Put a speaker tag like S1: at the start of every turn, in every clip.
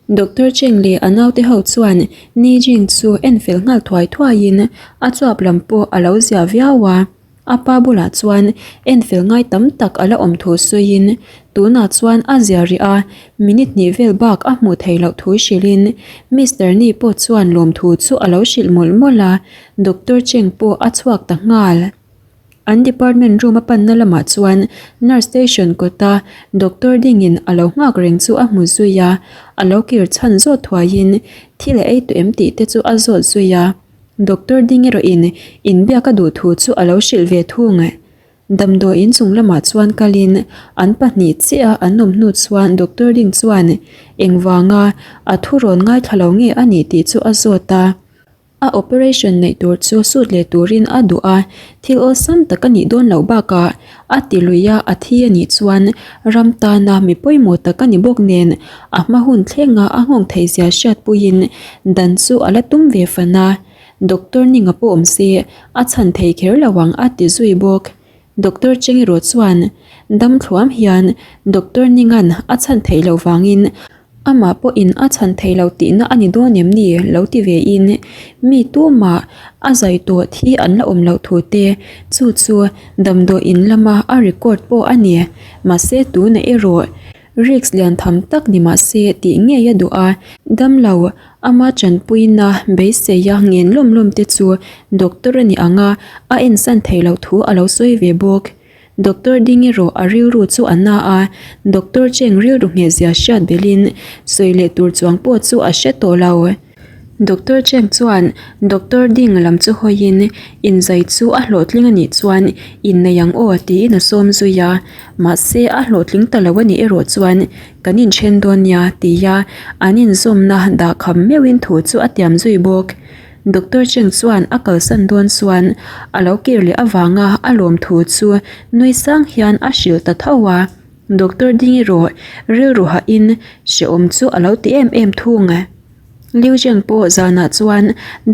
S1: Doctor Cheng leh a naute ho chuan Ni Jing chu en fel nghal thuai thuaiin a chuap lam pawh a lo zia viau a. A pa bulah chuan en fel ngai tam tak a la awm thu sawiin tunah chuan a zia rih a, minute hnih vel bak a hmuh theih loh thu hrilhin Mister Ni pawh chuan lawmthu chu a lo hrilh mawlh mawlh a, Doctor Cheng pawh a chhuak ta nghal. An department room a panna lamah chuan nurse station kawta doctor dingin a lo nghak reng chu a hmu zui a, a lo kir chhan zawt thuaiin thil a ei tawh em tih te chu a zawt zui a. Doctor ding erawhin inbiak a duh thu chu a lo hrilh ve thung. Damdawi inchung lamah chuan kalin an pahnih chiah a an awm hnu chuan doctor ding chuan engvanga a thu rawn ngaithla lo nge a nih tih chu a zawt a. A operation neih tur chu sut leh turin a duh a, thil awlsam tak a nih dawn loh bakah a ti lui a, a thi a nih chuan ram tana mi pawimawh tak a ni bawk nen a hma hun thlenga a nghawng theih zia hriatpuiin dan chu a la tum ve fan a, Doctor Ninga pawh awm se a chhan thei kher lo ang a ti zui bawk. Doctor Cheng erawh chuan dam thluam hian Doctor Ninga'n a chhan theih loh vangin amah pawhin a chhan thei lo tihna a ni dawn em ni lo ti ve in mi tumah a zai tawh thi an la awm loh thu te chu chu damdawi in lama a record pawh a ni. Mahse tunah erawh risk lian tham tak ni mahse tih ngei a duh a, damlo ama tanpuina beiseia ngen lawm lawm te chu doctor a ni ang a, a ensan theih loh thu a lo sawi ve bawk. Doctor ding erawh a rilru chu a na a, Doctor Cheng rilru ngheh zia hriat belhin sawi leh tur chuang pawh chu a hre tawh lo. Doctor Cheng chuan Doctor ding lam chu hawiin inzai chu a hlawhtling a nih chuan innei ang aw tiin a sawm zui a, mahse a hlawhtling ta lo a nih erawh chuan kan inthen dawn nia tia an inzawmna dahkham meuhin thu chu a tiam zui bawk. Doctor Cheng chuan a kalsan dawn chuan a lo kir leh avanga a lawm thu chu nui sang hian a hrilh ta tho a, Doctor ding erawh rilru hahin hrehawm chu a lo ti em em thung. Liu Zheng pawh zanah chuan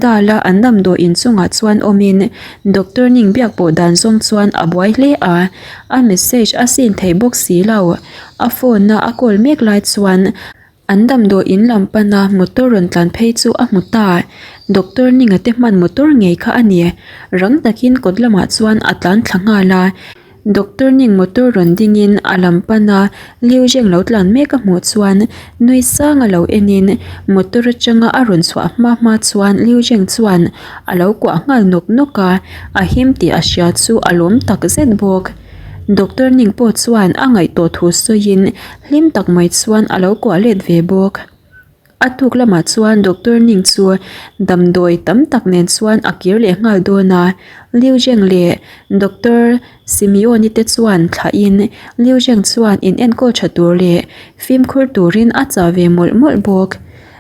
S1: dal a an damdawi inchungah chuan awmin Doctor Ning biak pawh dan zawng chuan a buai hle a, a message a sin thei bawk si lo. A phone a a call mek lai chuan An damdawi in lam pana motor rawn tlan phei chu a hmu ta. Doctor Ninga te hman motor ngei kha a ni. Rang takin kawt lamah chuan a tlan thla nghal a. Doctor Ning motor rawn dingin a lam pana Liu Zheng lo tlan mek a hmuh chuan nui sang a lo enin motor atanga a rawn chhuah hma hma chuan Liu Zheng chuan a lo kuah nghal nawk nawk a, a him tih a hria chu a lawm takzet bawk. Doctor Ning pawh chuan a ngaihtuah thu sawiin hlim tak mai chuan a lo kuah let ve bawk. A tuk lamah chuan Doctor Ning chu damdawi tam tak nen chuan a kir leh nghal dawn a, Liu Zheng leh Doctor Simeon-i te chuan thlahin Liu Zheng chuan in enkawl tha tur leh fimkhur turin a chah ve mawlh mawlh bawk.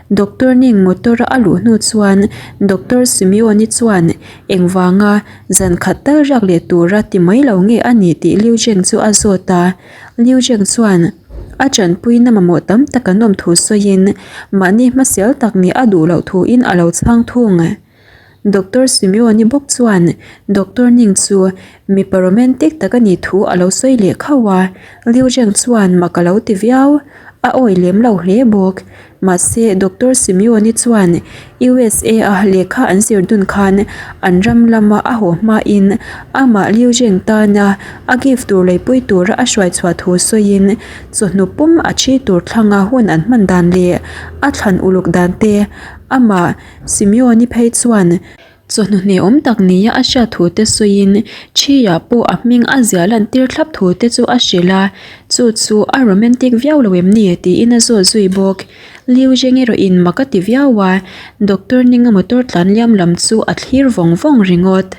S1: Doctor Ning motor a luh hnu chuan Doctor Simeon-i chuan engvanga zan khat tal riak leh tura ti mai lo nge a nih tih Liu Zheng chu a zawt a. Liu Zheng chuan a tanpuina mamawh tam tak an awm thu sawiin mahni hmasial tak nih a duh loh thuin a lo chhang thung. Doctor Simeon-i bawk chuan Doctor Ning chu mipa romantic tak a nih thu a lo sawi leh khauh a, Liu Zheng chuan mak a lo ti viau, a awi lem lo hle bawk. Mahse Doctor Simeon-i chuan USA a lehkha an zir dun khan an ram lama a haw hmain amah Liu Zheng tana a gift tur leipui tura a hruai chhuah thu sawiin chawhnu pum a thi tur thlanga hun an hman dan leh a thlan uluk dan te amah Simeon-i phei chuan chawhnu hneawm tak nia a hriat thu te sawiin Ṭhiah pawh a hming a ziah lan tir thlap thu te chu a hrilh a, chu chu a romantic viau lo em ni tiin a zawt zui bawk. Liu Zheng erawhin mak a ti viau a, Doctor Ninga motor tlan liam lam chu a thlir vawng vawng ringawt.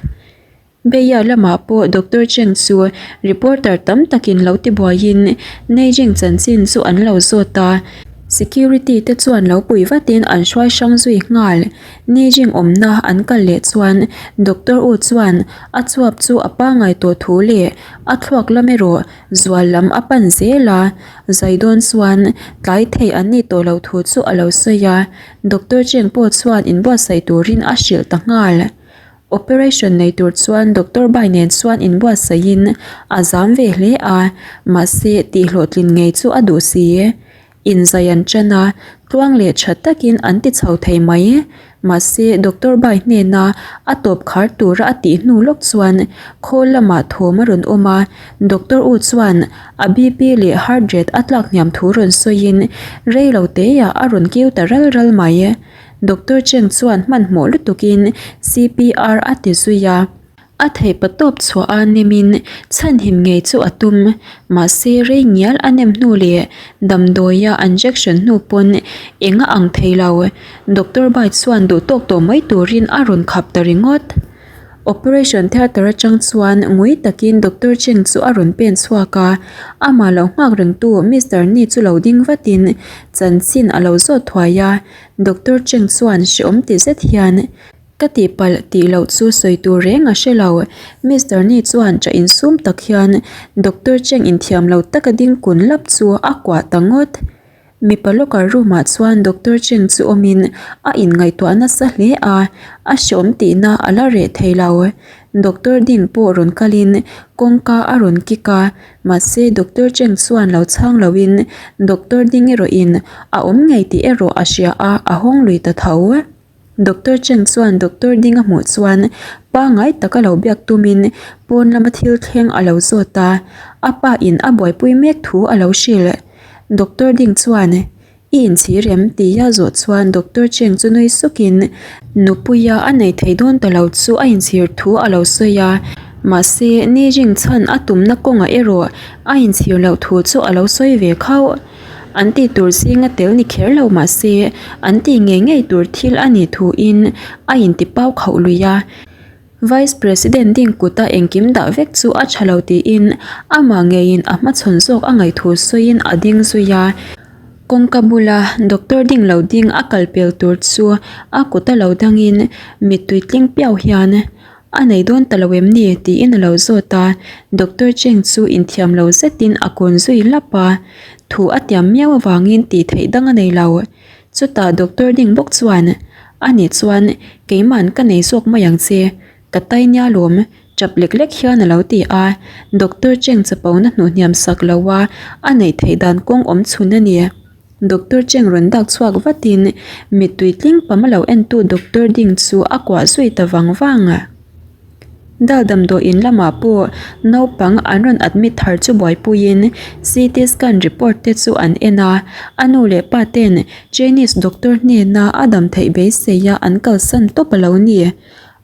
S1: Beia lamah pawh Doctor Cheng chu reporter tam takin lo ti buaiin Neijing chanchin chu an lo zawt a, security te chuan lo pui vatin an hruai hrang zui nghal. Neijing awmna an kal leh chuan Doctor U chuan a chuap chu a pangai tawh thu leh a thluak lam erawh zual lam a pan zel a, zai dawn chuan tlai thei an nih tawh loh thu chu a lo sawi a, Doctor Cheng pawh chuan inbuatsaih turin a hrilh ta nghal. Operation nei tur chuan Doctor Bai nen chuan inbuatsaihin a zam ve hle a, mahse tihhlawhtlin ngei chu a duh si. Inzai an ṭan a, tluang leh ṭha takin an ti chho thei mai. Mahse, Doctor Bai hnena a tawp khar tura a tih hnu lawk chuan khawl lamah thawm a rawn awm a, Doctor U chuan a BP leh heart rate a tlak hniam thu rawn sawiin rei lo teiah a rawn kiu ta ral ral mai. Doctor Cheng chuan hmanhmawh lutukin CPR a ti zui a. A theih pa tawp chhuah a nemin chhanhim ngei chu a tum. Mahse rei ngial a nem hnu leh damdawia an jection hnu pawn eng a ang thei lo. Doctor Bai chuan duh tawk tawh mai turin a rawn khap ta ringawt. Operation theatre atang chuan ngui takin Doctor Cheng chu a rawn pen chhuak a, amah lo nghak rengtu Mister Ni chu lo ding vatin chanchin a lo zawt thuai a. Doctor Cheng chuan hreawm ti zet hian Ka tihpalh tih loh chu sawi tur reng a hre lo. Mister Ni chuan ṭah insum tak hian Doctor Cheng inthiam lo taka ding kun lap chu a kuah ta ngawt. Mipa locker room ah chuan Doctor Cheng chu awmin a inngaihtuah nasa hle a, a hreawm tihna a la reh thei lo. Doctor ding pawh rawn kalin kawngka a rawn kik a, mahse Doctor Cheng chuan lo chhang loin Doctor ding erawhin a awm ngei tih erawh a hria a, a hawng lui ta tho. Doctor Cheng chuan doctor ding a hmuh chuan pangngai taka lo biak tumin pawn lama thil thleng a lo zawt a, a pa in a buaipui mek thu a lo hrilh. Doctor ding chuan, I inchhir em? tia zawh chuan Doctor Cheng chu nui sukin nupuia a nei thei dawn ta lo chu a inchhir thu a lo sawi a, mahse ni ring chhan a tumna kawngah erawh a inchhir loh thu chu a lo sawi ve khauh. An tih tur zinga tel ni kher lo mah se, an tih ngei ngei tur thil a nih thuin a inti pau khauh lui a. Vice President ding kuta engkim dah vek chu a tha lo tiin amah ngeiin a hmachhawn zawk a ngaih thu sawiin a ding zui a. Kawngka bula doctor ding lo ding a kal pel tur chu a kuta lo dangin mittui tling piau hian A nei dawn ta lo em ni? tiin a lo zawt a, Doctor Cheng chu inthiam lo zetin a kun zui lap a, thu a tiam miau avangin tih theih dang a nei lo. Chutah Doctor ding bawk chuan, A nih chuan keima'n ka nei zawk mai ang che, ka tai nia lawm, tap lek lek hian a lo ti a, Doctor Cheng chapona hnuhhniam sak lo a, a neih theih dan kawng awm chhun a ni. Doctor Cheng rawn dak chhuak vatin mittui tling pam a lo entu Doctor ding chu a kuah zui ta vang vang a. Dal damdawiin lamah pawh naupang an rawn admit thar chu buaipuiin CT scan report te chu an en a, a nu leh pa ten Chinese doctor hnena a dam theih beiseia an kalsan tawp a lo ni.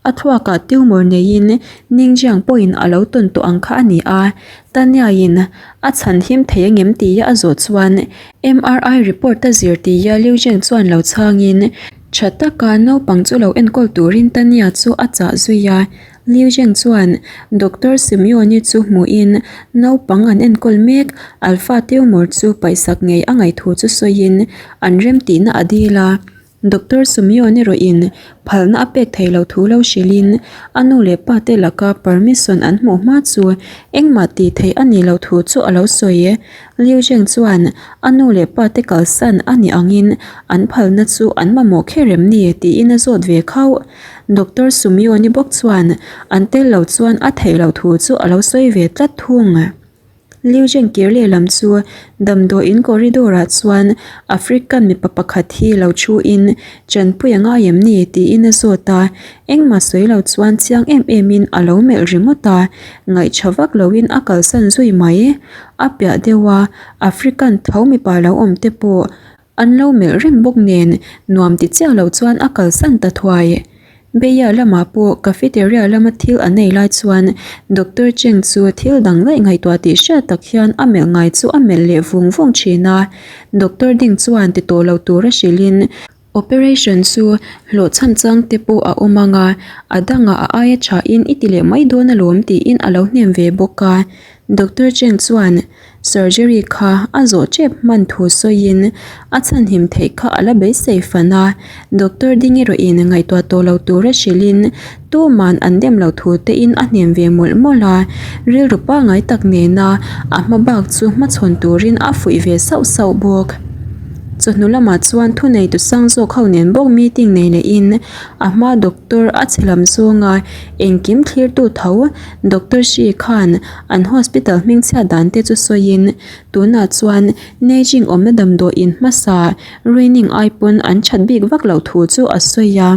S1: A thluakah tumor neiin Ningjiang pawhin a lo tawn tawh ang kha a ni a, Taniain a chhan him thei angem tia a zawh chuan MRI report a zir tia Liu Zheng chuan lo chhangin tha taka naupang chu lo enkawl turin Tania chu a chah zui a. Liu Zheng chuan Doctor Simeone chu hmuhin naupang an enkawl mek Alpha tumor chu paihsak ngei a ngaih thu chu sawiin an remtihna a dil a. Doctor Sumion erawhin phalna a pek thei lo thu lo hrilhin a nu leh pa te laka permission an hmuh hma chu engmah tih theih a nih loh thu chu a lo sawi. Liu Zheng chuan a nu leh pa te kalsan a nih angin an phalna chu an mamawh kher em ni tiin a zawt ve khauh. Doctor Sumion-i bawk chuan an tel lo chuan a theih loh thu chu a lo sawi ve tlat thung. Liu Zheng kir lehlam chu damdawiin corridor ah chuan African mipa pakhat hi lo thu in chanpui a ngai em ni tiin a zawt a, engmah sawi lo chuan chiang em em in a lo melh ringawt a, ngaihṭha vak lo in a kalsan zui mai. A piah deuh a African tho mipa lo awm te pawh An lo melh reng bawk nen nuam ti chiah lo chuan a kalsan ta thuai. Beia lamah pawh cafeteria lama thil an ei lai chuan Doctor Cheng chu thil dang daih ngaihtuah tih hriat tak hian a melh ngai chu a melh leh vung vung thin a. Doctor ding chuan ti tawh lo tura hrilhin operation chu hlawhchham chang te pawh a awm ang a, a dangah a aia thain i ti leh mai dawn alawm tiin a lo hnem ve bawk a. Doctor Cheng chuan Surgery kha a zawh tep hman thu sawiin a chhanhim theih kha a la beisei fan a, Doctor ding erawhin ngaihtuah tawh lo tura hrilhin tuman an dem lo thu tein a hnem ve mawlh mawlh a, rilru pangngai tak nena a hma bak chu hmachhawn turin a fuih ve sauh sauh bawk. Chawhnu lamah chuan thuneitu sang zawk ho nen bawk meeting nei lehin a hma doctor a chhe lam zawnga engkim thlirtu tho Doctor Shi khan an hospital hmingchhiat dan te chu sawiin tunah chuan Neijing awmna damdawiin hmasa Ruining ai pawn an that bik vak loh thu chu a sawi a.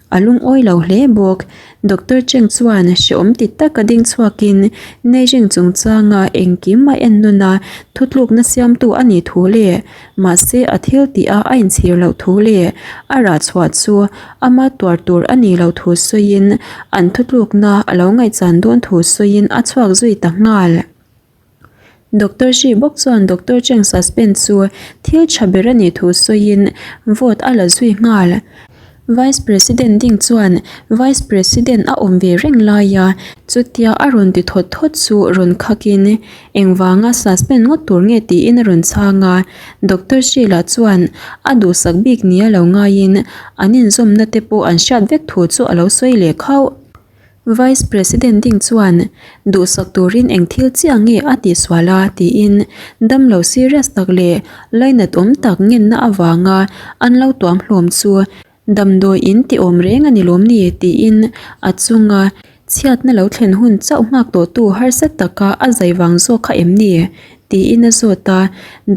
S1: A lungawi lo hle bawk. Doctor Cheng chuan hreawm ti taka ding chhuakin Neijing chungchanga engkim a en nawn a, thutlukna siamtu a nih thu leh mahse a thil tih a a inchhir loh thu leh a rah chhuah chu ama tuar tur a nih loh thu sawiin an thutlukna a lo ngaihchan dawn thu sawiin a chhuak zui ta nghal. Doctor Shi bawk chuan Doctor Cheng suspend chu thil tha ber a nih thu sawiin vote a la zui nghal. Vice President ding chuan Vice President a awm ve reng laia chutia a rawn ti thawt thawt chu rawn khakin engvanga suspend ngawt tur nge tiin a rawn chhang a. Doctor Shi lah chuan a duhsak bik nia lo ngaiin an inzawmna te pawh an hriat vek thu chu a lo sawi leh khauh. Vice President ding chuan duhsak turin eng thil chiah nge a tihsual a tiin damlo serious tak leh lainat awm tak ngenna avanga an lo tuam hlawm chu damdawi in ti awm reng a ni lawm ni tiin a chunga chhiatna lo thlen hun chauh nghak tawhtu harsa taka a zai vang zawk kha em ni tiin a zawt a,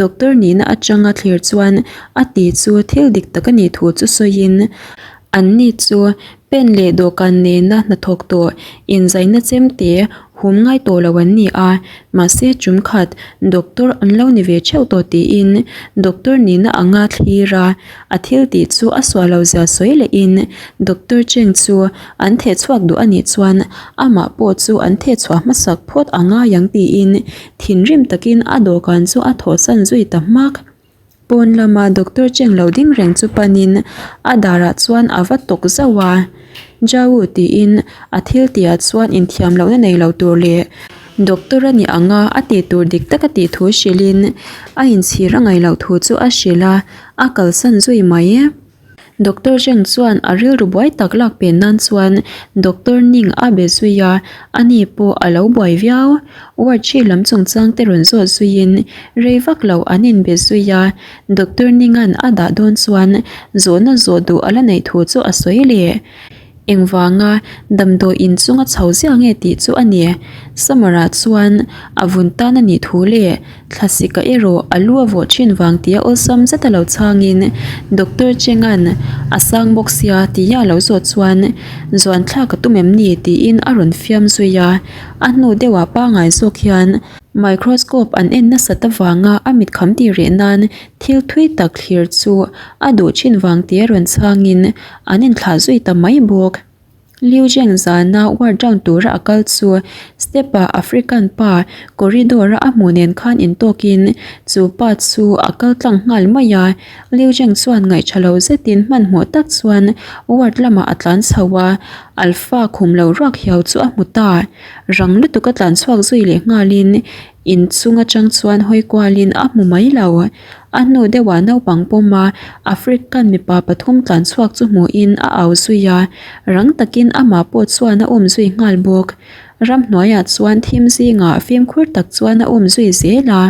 S1: doctor nihna atanga thlir chuan a ti chu thil dik tak a nih thu chu sawiin Anni chu pen leh dawhkan nena hnathawk tawh inzaina chemte hum ngai tawh lo an ni a, mahse tum khat doctor an lo ni ve theuh tawh tiin doctor nihna anga thlir a, a thil tih chu a suah lo zia sawi lehin doctor Cheng chu an theh chhuak duh a nih chuan amah pawh chu an theh chhuah hmasak phawt a ngai ang tiin thinrim takin a dawhkan chu a thawhsan zui ta hmak. Pawn lama doctor Cheng lo ding reng chu panin a darah chuan a va tawk zauh a, Jau tiin a thil tihah chuan inthiam lohna nei lo tur leh doctor a nih anga a tih tur dik taka tih thu hrilhin a inchhir a ngaih loh thu chu a hrilh a, a kalsan zui mai. Doctor Zheng chuan a rilru buai tak lak pen nan chuan Doctor Ning a be zui a, ani pawh a lo buai viau. Ward hri lam chungchang te rawn zawt zuiin rei vak lo an inbe zui a, Doctor Ninga'n a dah dawn chuan zawhna zawh duh a la neih thu chu a sawi leh. Engvanga damdawi in chunga chho ziah nge tih chu a ni. Summer-ah chuan a vun tan a nih thu leh thlasika erawh a lu a vawh thin vang tia awlsam zeta lo chhangin Doctor Chenga'n a sang bawk sia tia a lo zawh chuan zuan thlak a tum em ni tiin a rawn fiam zui a. A hnu deuhah pangngai zawk hian microscope an en nasat avanga a mit kham tih reh nan thil thui tak thlir chu a duh thin vang tia rawn chhangin An inthlah zui ta mai bawk. Liu Zheng zana ward round tura a kal chu step ah African pa corridor a a hmuh nen khan intawkin chu pa chu a kal tlang nghal mai a. Liu Zheng chuan ngaihṭha lo zetin hmanhmawh tak chuan ward lamah a tlan chho a, Alpha khum lo ruak hiau chu a hmu ta. Rang lutuk a tlan chhuak zui leh nghalin inchung atang chuan hawi kualin a hmu mai lo. A hnu deuhah naupang pawma African mipa pathum tlan chhuak chu hmuhin a au zui a, rang takin amah pawh chuan a awm zui nghal bawk. Ramhnuaiah chuan thim zingah fimkhur tak chuan a awm zui zel a,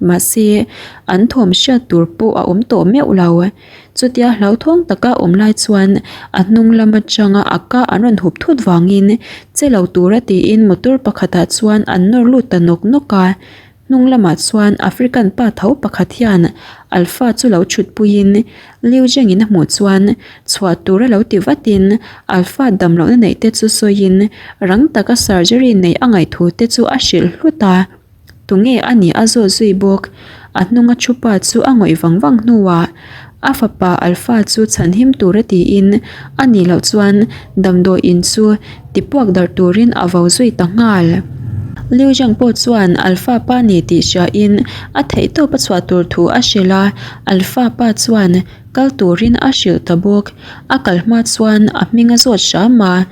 S1: mahse an thawm hriat tur pawh a awm tawh meuh lo. Chutia hlauthawng taka awm lai chuan a hnung lam atanga a ka an rawn hup thut vangin che lo tura tiin motor pakhatah chuan an nawr lut ta nawk nawk a. Hnung lamah chuan African pa tho pakhat hian Alpha chu lo chhut puiin Liu Zheng-in a hmuh chuan chhuah tur a lo ti vatin Alpha dam lohna neih te chu sawiin rang taka surgery neih a ngaih thu te chu a hrilh hlut a. Tunge a nih a zawt zui bawk. A hnunga thu pa chu a ngawih vang vang hnuah a fapa Alpha chu chhanhim tura tiin a nih loh chuan damdawi in chu tipuak darh turin a vo zui ta nghal. Liu Zhang pawh chuan Alpha pa ni tih hriain a theihtawp a chhuah tur thu a hrilh a, Alpha pa chuan kal turin a hrilh ta bawk. A kal hma chuan a hming a zawt hram a,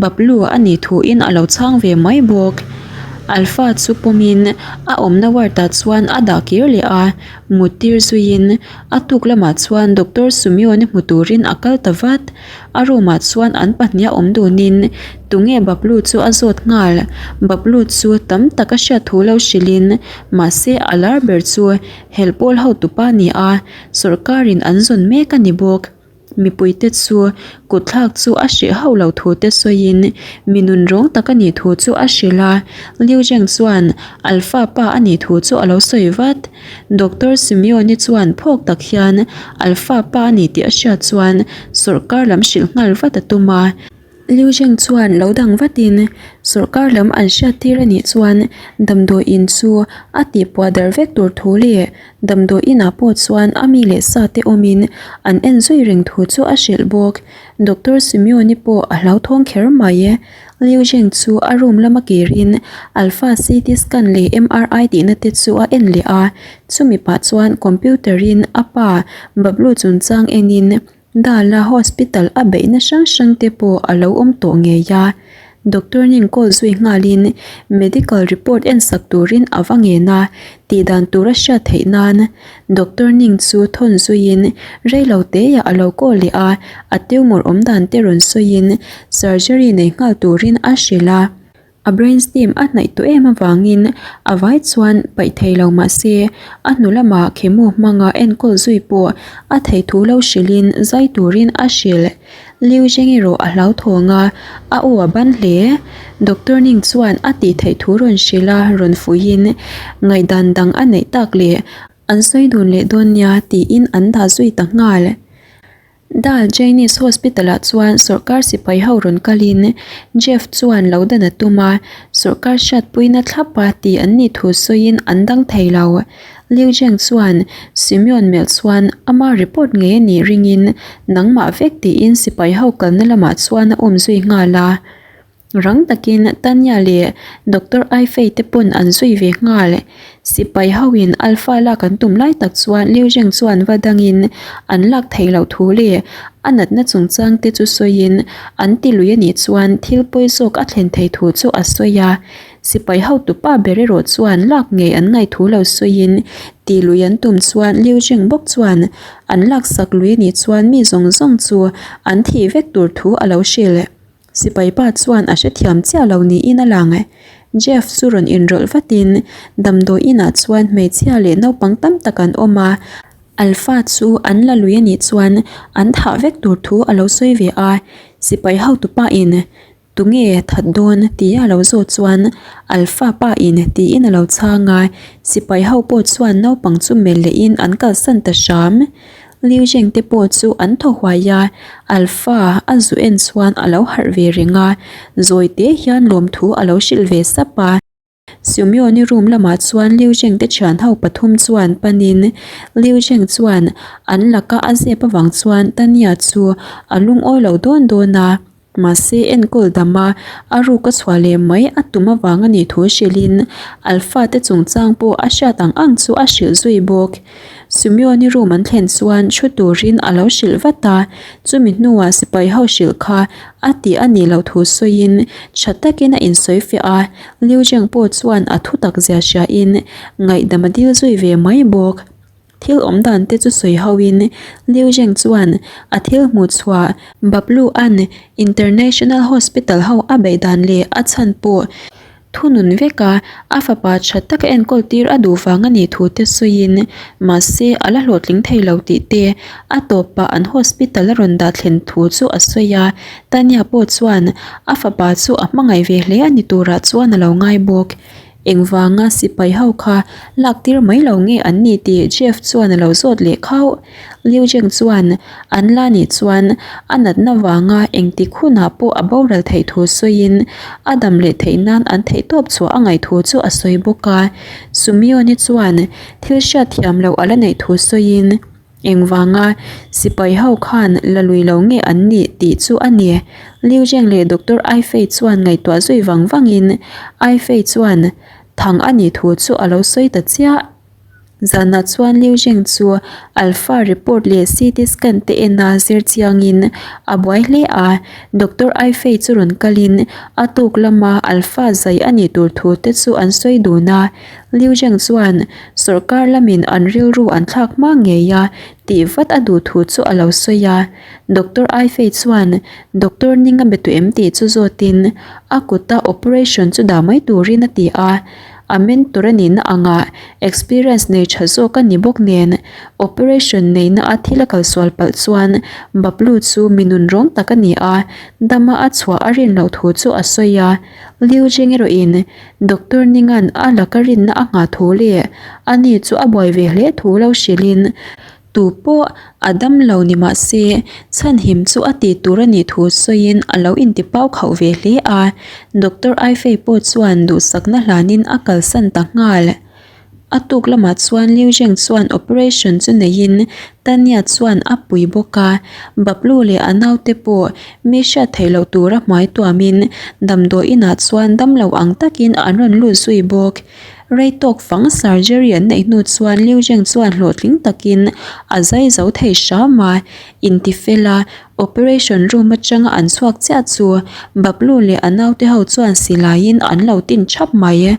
S1: Bablu a nih thuin a lo chhang ve mai bawk. Alpha chu pawmin a awmna ward ah chuan a dah kir leh a, mut tir zuiin a tuk lamah chuan Doctor Sumion-i hmu turin a kal ta vat. A room ah chuan an pahnih a awm dunin tunge Bablu chu a zawt nghal. Bablu chu tam tak a hriat thu lo hrilhin mahse a lar ber chu helpawl hotupa a ni a, sawrkarin an zawn mek a ni bawk. Mipuite chu kutthlak chu a hreh hauh lo thu te sawiin mi nun rawng tak a nih thu chu a hrilh a, Liu Zheng chuan Alpha pa a nih thu chu a lo sawi vat. Doctor Simeon-i chuan phawk tak hian Alpha pa a ni tih a hriat chuan sawrkar lam hrilh nghal vat a tum a. Liu Zheng chuan lo dang vatin sawrkar lam an hriat tir a nih chuan damdawi in chu a tihpuah darh vek tur thu leh damdawi inah pawh chuan a mi leh sa te awmin an en zui reng thu chu a hrilh bawk. Doctor Simeon-i pawh a hlauthawng kher mai. Liu Zheng chu a room lama kirin Alpha CT scan leh MRI tihna te chu a en leh a, chumi pah chuan computer-in a pa Bablu chungchang enin Dala hospital a beihna hrang hrang te pawh a lo awm tawh ngei a, doctor ning call zui nghalin medical report en sak turin a va ngen a, tih dan tur a hriat theih nan doctor ning chu thawn zuiin reilo teah a lo call leh a, a tumor awm dan te rawn sawiin surgery nei nghal turin a hrilh a. A brain stem a hnaih tawh em avangin a vai chuan paih thei lo mah se a hnu lamah chemo hmanga enkawl zui pawh a thei thu lo hrilhin zai turin a hrilh. Liu Zheng erawh a hlauthawng a, a aw a ban hle. Doctor Ning chuan a tih theih thu rawn hrilh a rawn fuihin ngaihdan dang a neih tak leh an sawi dun leh dawn nia tiin an dah zui ta nghal. Dal Chinese Hospital ah chuan sawrkar sipai ho rawn kalin Jeff chuan lo dan a tum a, sawrkar hriatpuina thlap a ti an nih thu sawiin an dang thei lo. Liu Zheng chuan Simeon melh chuan ama report ngei a nih ringin nangmah vek tiin sipai ho kalna lamah chuan a awm zui nghal a. Rang takin Tanya leh Doctor Aifei te pawn an zui ve nghal. Sipai hoin Alpha lak an tum lai tak chuan Liu Zheng chuan va dangin an lak theih loh thu leh a natna chungchang te chu sawiin an ti lui a nih chuan thil pawi zawk a thlen thei thu chu a sawi a. Sipai hotupa ber erawh chuan lak ngei an ngaih thu lo sawiin ti lui an tum chuan Liu Zheng bawk chuan an laksak lui a nih chuan mi zawng zawng chu an thih vek tur thu a lo hrilh. Sipai pa chuan a hrethiam chiah lo niin a lang. Jeff chu rawn inrawlh vatin damdawi inah chuan hmeichhia leh naupang tam tak an awm a, Alpha chu an la lui a nih chuan an thah vek tur thu a lo sawi ve a, sipai hotupa in tunge that dawn tia a lo zawt chuan Alpha pa in tiin a lo chhang a, sipai ho pawh chuan naupang chu melh lehin an kalsan ta hram. Liu Zheng te pawh chu an thaw huai a, Alpha a zu en chuan a lo harh ve reng a, zawi te hian lawmthu a lo hrilh ve sap a. Simeon-i room lamah chuan Liu Zheng te thian ho pathum chuan panin Liu Zheng chuan an laka a zep avang chuan Tanya chu a lungawi lo dawn dawn a. Mahse, enkawl dama a ruk a chhuah leh mai a tum avang a nih thu hrilhin Alpha te chungchang pawh a hriat ang ang chu a hrilh zui bawk. Simeon-i room an thlen chuan thu turin a lo hrilh vat a, chumi hnuah sipai ho hrilh kha a tih a nih loh thu sawiin tha takin a insawi fiah a, Liu Zheng pawh chuan a thutak zia hriain ngaihdam a dil zui ve mai bawk. Thil awm dan te chu sawi ho in Liu Zheng chuan a thil hmuh chhuah Bablu an International Hospital ho a beih dan leh a chhan pawh thunun vek a, a fapa tha taka enkawl tir a duh vang a nih thu te sawiin mahse a la hlawhtling thei lo tih te a tawpah an hospital a rawn dah thlen thu chu a sawi a, Tanya pawh chuan a fapa chu a hmangaih ve hle a ni turah chuan a lo ngai bawk. Engvanga sipai ho kha lak tir mai lo nge an ni tih Jeff chuan a lo zawt leh khauh. Liu Zheng chuan an la nih chuan a natna vanga engtik hunah pawh a boral theih thu sawiin a dam leh theih nan an theihtawp chhuah a ngaih thu chu a sawi bawk a. Sumion-i chuan thil hriatthiam loh a la neih thu sawiin. Engvanga sipai ho khan la lui lo nge an nih tih chu a ni. Liu Zheng leh Doctor Ai Fei chuan ngaihtuah zui vang vangin Ai Fei chuan thang a nih thu chu a lo sawi ta chiah. Zanah chuan Liu Zheng chu Alpha report leh CT scan te en a zir chiangin a buai hle a, Doctor Ai Fei chu rawn kalin a tuk lama Alpha zai a nih tur thu te chu an sawi dun a. Liu Zheng chuan sawrkar lamin an rilru an thlak hma ngei a tih vat a duh thu chu a lo sawi a. Doctor Ai Fei chuan Doctor Ning a be tu em tih chu zawtin a kuta operation chu dah mai turin a ti a. A mentor a nihna angah experience nei tha zawk a ni bawk nen, operation neihna a thil a kalsual palh chuan Bablu chu mi nunrawng tak a ni a, dama a chhuah a rin loh thu chu a sawi a. Liu Jing erawhin Doctor Ningan a laka rinna a nghah thu leh ani chu a buai ve hle thu lo hrilhin, Tu pawh a dam lo ni mah se, chhanhim chu a tih tur a nih thu sawiin a lo intipau khauh ve hle a. Doctor Aifei pawh chuan duhsakna hlanin a kalsan ta nghal. A tuk lamah chuan Liu Zheng chuan operation chu neiin Tanya chuan a pui bawk a. Bablu leh a naute pawh mi hriat theih loh tura hmai tuamin damdawi inah chuan damlo ang takin an rawn lut zui bawk. Rei tawk fang surgery an neih hnu chuan Liu Zheng chuan hlawhtling takin a zai zo thei hram a, intifel a, operation room atanga an chhuak chiah chu Bablu leh a naute ho chuan silaiin an lo tin thap mai.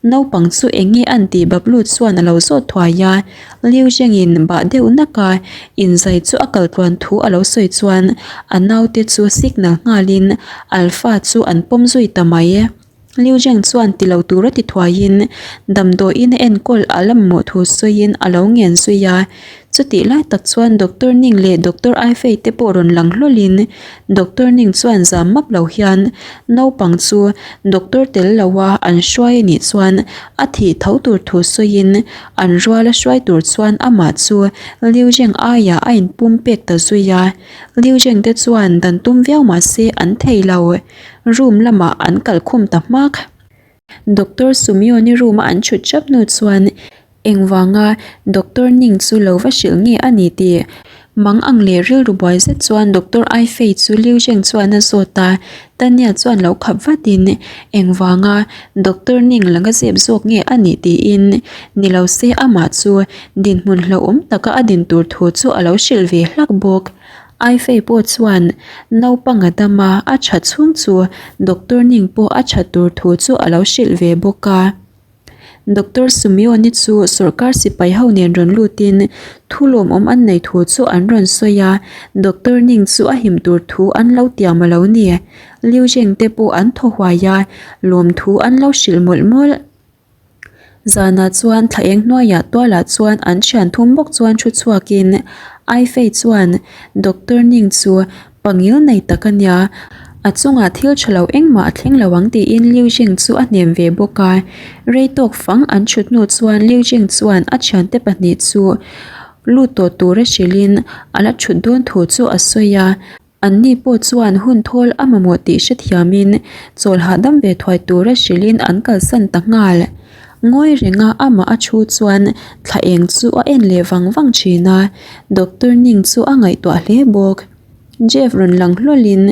S1: Naupang chu eng nge an tih Bablu chuan a lo zawt thuai a, Liu Zhengin bah deuh nak a, inzai chu a kal tluan thu a lo sawi chuan a naute chu signal nghalin Alpha chu an pawm zui ta mai. Liu Zheng chuan ti lo tura ti thuaiin damdawiin a enkawl a la mamawh thu sawiin a lo ngen zui a. Chutih lai tak chuan Doctor Ning leh Doctor Ai Fei te pawh rawn lang hlawlhin Doctor Ning chuan zam map lo hian naupang chu doctor tel loa an hruai a nih chuan a thih tho tur thu sawiin an ruala hruai tur chuan amah chu Liu Zheng aiah a inpum pek ta zui a. Liu Zheng te chuan dan tum viau mah se an thei lo. Room lamah an kal khum ta hmak. Doctor Sumioni room a an chhut chap hnu chuan engvanga Doctor Ning chu lo va hrilh nge a ni tih mang ang leh rilru buai zet chuan Doctor Ai Fei chu Liu Zheng chuan a zawt a, Tanya chuan lo khap vatin engvanga Doctor Ning langa zep zawk nge a nih tiin ni lo se amah chu dinhmun hlauhawm taka a din tur thu chu a lo hrilh ve hlak bawk. Aifei pawh chuan naupang a dam a, a tha chhung chu Doctor Ning pawh a tha tur thu chu a lo hrilh ve bawk a. Doctor Sumioni chu sawrkar sipai ho nen rawn lutin thu lawmawm an nei thu chu an rawn sawi a, Doctor Ning chu a him tur thu an lo tiam a lo ni. Liu Zheng te pawh an thaw huai a, lawmthu an lo hrilh mawlh mawlh. Zanah chuan thla eng hnuaiah tualah chuan an thian thum bawk chuan thu chhuakin Ai Fei chuan Doctor Ning chu pangil nei tak a nia, a chungah thil tha lo engmah a thleng lo ang tiin Liu Jing chu a hnem ve bawk a. Rei tawk fang an thut hnu chuan Liu Jing chuan a thiante pahnih chu lut tawh tura hrilhin a la thut dawn thu chu a sawi a. Anni pawh chuan hun thawl a mamawh tih hrethiamin chawl hahdam ve thuai tura hrilhin an kalsan ta nghal. Ngawi renga amah a thu chuan thla eng chu a en leh vang vang thin a, Doctor Ning chu a ngaihtuah hle bawk. Jeff rawn lang hlawlhin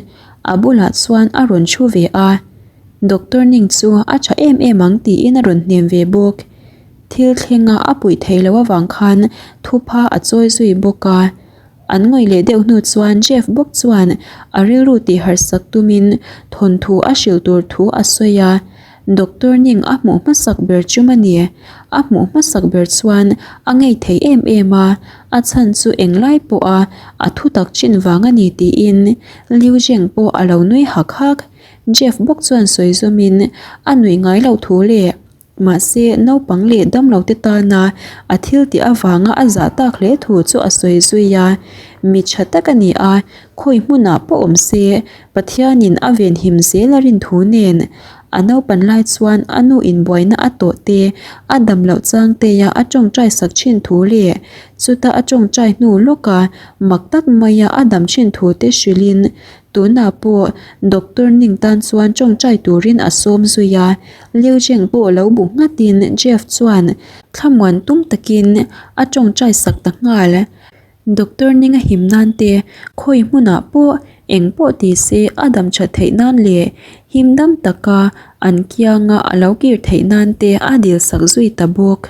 S1: a bulah chuan a rawn thu ve a, Doctor Ning chu a tha em em ang tiin a rawn hnem ve bawk. Thil thlenga a puih theih loh avang khan thupha a chawi zui bawk a. An ngawih leh deuh hnu chuan Jeff bawk chuan a rilru tih harsak tumin thawnthu a hrilh tur thu a sawi a, Doctor Ning a hmuh hmasak ber chum a ni. A hmuh hmasak ber chuan a ngei thei em em a, a chhan chu englai pawha a thutak chin vang a ni tiin Liu Zheng pawh a lo nui hak hak. Jeff bawk chuan sawi zawmin a nuih ngai loh thu leh Mahse, naupang leh damlote tana a thil tih avanga a zah tak hle thu chu a sawi zui a. Mi tha tak a ni a, khawi hmunah pawh awm se, Pathianin a venhim zel a rin thu nen. A naupan lai chuan a nu inbuaina a tawh te, a dam loh chang teia a tawngtai sak thin thu leh chuta a tawngtai hnu lawka mak tak maia a dam thin thu te hrilhin Tunah pawh Doctor Ning tan chuan tawngtai turin a sawm zui a, Liu Zheng pawh lo bu nghatin Jeff chuan thlamuan tum takin a tawngtai sak ta nghal. Doctor Ning a him nan te khawi hmunah pawh eng pawh ti se a dam that theih nan leh him dam taka an kianga a lo kir theih nan te a dil sak zui ta bawk.